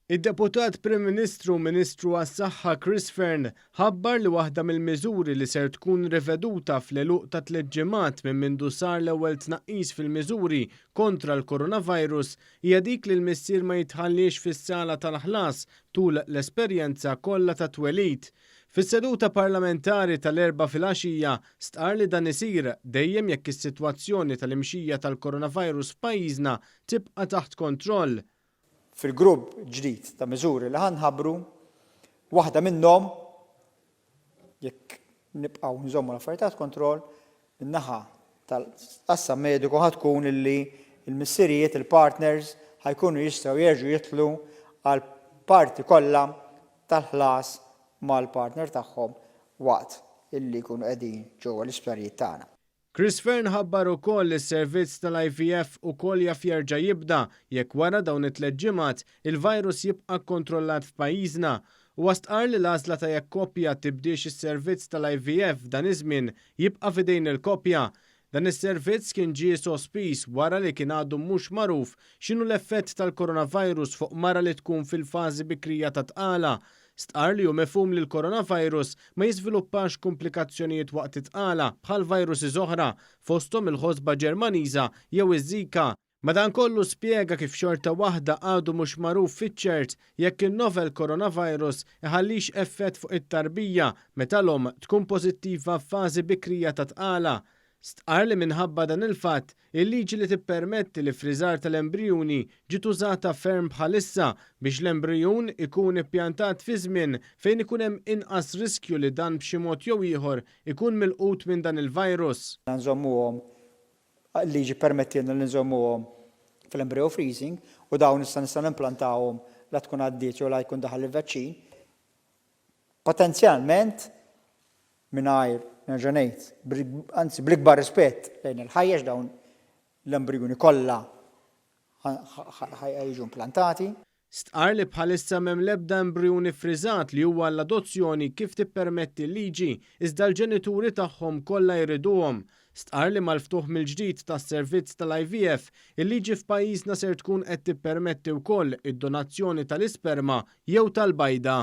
Id-Deputat Prim Ministru u Ministru għas-Saħħa Chris Fearne ħabbar li waħda mill-miżuri li ser tkun riveduta fl-għeluq ta' tlett ġimgħat minn mindu sar l-ewwel tnaqqis fil-miżuri kontra l-coronavirus hija dik li l-missier ma jitħalliex fis-sala tal-ħlas tul l-esperjenza kollha tat-twelid. Fis-seduta parlamentari tal-Erbgħa filgħaxija stqarr li dan isir dejjem jekk is-sitwazzjoni tal-imxija tal-coronavirus f'pajjiżna tibqa' taħt kontroll. Fil-grupp ġdid ta' miżuri li ħa nħabbru, waħda minnhom, jekk nibqgħu nżommu l-affarijiet taħt kontroll, min-naħa tal-qassam mediku ħa tkun illi l-missirijiet, il-partners, ħa jkunu jistgħu jerġgħu jidħlu għall-parti kollha tal-ħlas mal-partner tagħhom waqt illi jkunu qegħdin ġewwa l-isptarijiet tagħna. Chris Fearne ħabbar ukoll li s-servizz tal-IVF ukoll jaf jerġa' jibda jekk wara dawn it-tlett ġimgħat il-virus jibqa' kkontrollat f'pajjiżna. Huwa stqarr li l-għażla ta' jekk koppja tibdiex is-servizz tal-IVF f'dan iż-żmien jibqa' f'idejn il-koppja. Dan is-servizz kien ġie sospiż wara li kien għadu mhux magħruf x'inhu l-effett tal-coronavirus fuq mara li tkun fil-fażi bikrija ta' tqala. Stqarr li hu mifhum li l-coronavirus ma jiżviluppax kumplikazzjonijiet waqt it-tqala bħal viruses oħra, fosthom il-ħosba Ġermaniża jew iż-Zika. Madankollu spjega kif xorta waħda għadu mhux magħruf fiċ-ċert jekk in-novel coronavirus iħallix effett fuq it-tarbija meta l-omm tkun pożittiva f'fażi bikrija ta' tqala. Stqarr li minħabba dan il-fatt, il-liġi li tippermetti l-iffriżar tal-embrijuni ġiet użata ferm bħalissa biex l-embrijun ikun ippjantat fi żmien fejn ikun hemm inqas riskju li dan b'xi mod jew ieħor ikun milqut minn dan il-virus. Nżommuhom, il-liġi ppermettilna li nżommuhom fl-embryo freezing u dawn issa nistgħu nimplantawhom la tkun għaddiet jew la jkun daħal il-vaċċin. Potenzjalment mingħajr, nerġa' ngħid, anzi bl-ikbar rispett lejn il-ħajja għax dawn l-embrijuni kollha ħa jiġu implantati. Stqarr li bħalissa m'hemm l-ebda embrijun iffriżat li huwa għall-adozzjoni kif tippermetti l-liġi, iżda l-ġenituri tagħhom kollha jriduhom. Stqarr li mal-ftuħ mill-ġdid tas-servizz tal-IVF, il-liġi f'pajjiżna ser tkun qed tippermetti wkoll id-donazzjoni tal-isperma jew tal-bajda.